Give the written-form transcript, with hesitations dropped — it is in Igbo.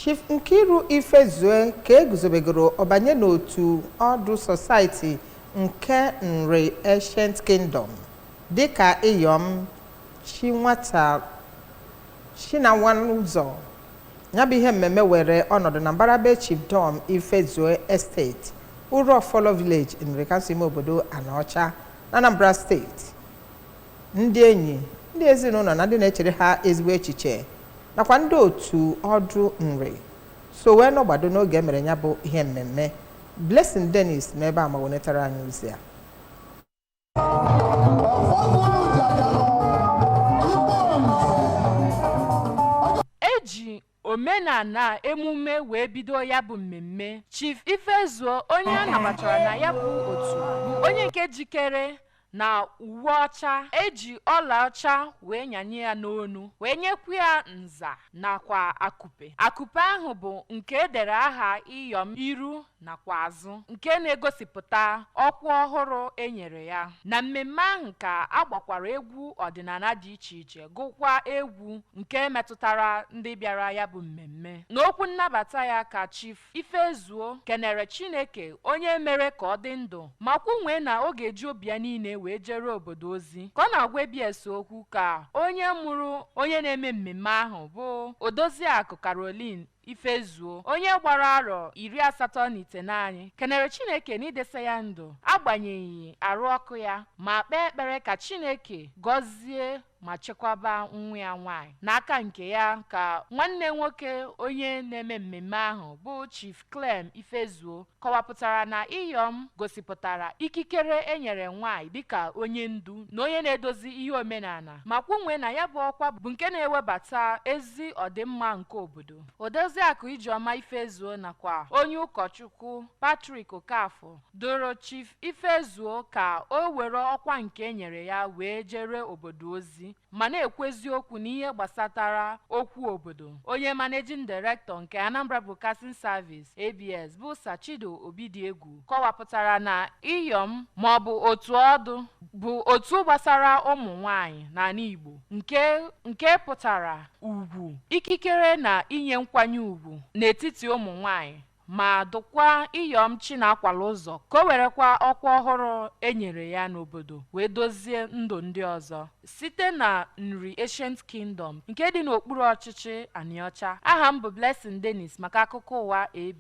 Chief Nkiru Ifezue ka eguzobegoro ọbanye n'otu Ọdụ Society nke Nri Ancient Kingdom dịka Iyom Chinwata Chinawalụzọ. Ya bụ ihe mmemme were ọnọdụ na mbara be Chief Dom Ifezue Estate, Uruofolo Village, Nri, kansụl ime obodo Anaọcha na Anambra Steeti. Ndị enyi, ndị ezinụlọ na ndị na-echere ha ezigbo echiche nakwa ndị otu Ọdụ Nri so wee nọgbado n'oge emere ya bụ ihe mmemme. Blessing Dennis nọ ebe a ma wenetara anyị ozi a. Eji omenala emume wee bido ya bụ mmemme. Chief Ifezuo, onye a nabatara na ya bụ otu, bụ onye nke jikere na uwe ọcha eji ọla ọcha wee nyanye ya n'onu, wee nyekwu ya nza nakwa akupe. Akupe ahụ bụ nke edere aha Iyom iru nakwa azụ, nke na-egosipụta ọkwa ọhụrụ e nyere ya. Na mmemme ahụ ka a gbakwara egwu ọdịnala dị iche iche, gụkwa egwu nke metụtara ndị bịara ya bụ mmemme. N'okwu nnabata ya ka Chief Ifezuo kenere Chineke onye mere ka ọ dị ndụ, ma kwunwee na ọ ga-eji obi ya niile wee jere obodo ozi. Ka ọ na-agwa ABS okwu ka onye mụrụ onye na-eme mmemme ahụ bụ Odoziakụ Caroline Ifezuo, onye gbara arọ 89, kenere Chineke n'idesa ya ndụ agbanyeghị arụ ọkụ ya, ma kpee ekpere ka Chineke gọzie ma chekwaba nwa ya nwaanyị. N'aka nke ya ka nwanne nwoke onye na-eme mmemme ahụ bụ Chief Clem Ifezuo kọwapụtara na Iyom gosipụtara ikikere enyere nwaanyị dịka onye ndu na onye na-edozi ihe omenala, ma kwunwee na ya bụ ọkwa bụ nke na-ewebata ezi ọdịmma nke obodo. Odoziakụ Ijeọma Ifezuo nakwa onye ụkọchukwu Patrick Okafọ doro Chief Ifezuo ka o were ọkwa nke enyere ya wee jere obodo ozi ma na-ekwu eziokwu n'ihe gbasatara okwu obodo. Onye Managing Director nke Anambra Broadcasting Service, ABS, bụ Sachido Obidiegwu kọwapụtara na Iyom maọbụ otu ọdụ bụ otu gbasara ụmụ nwanyị n'ala Igbo, nke pụtara ugwu, ikikere na inye nkwanye ugwu n'etiti ụmụ nwanyị, ma dụkwa Iyom Chinakwala ụzọ ka o werekwa ọkwa ọhụrụ e nyere ya n'obodo wee dozie ndụ ndị ọzọ. Site na Nri Ancient Kingdom nke dị n'okpuru ọchịchị Anịọcha, aha m bụ Blessing Dennis maka akụkọ ụwa AB.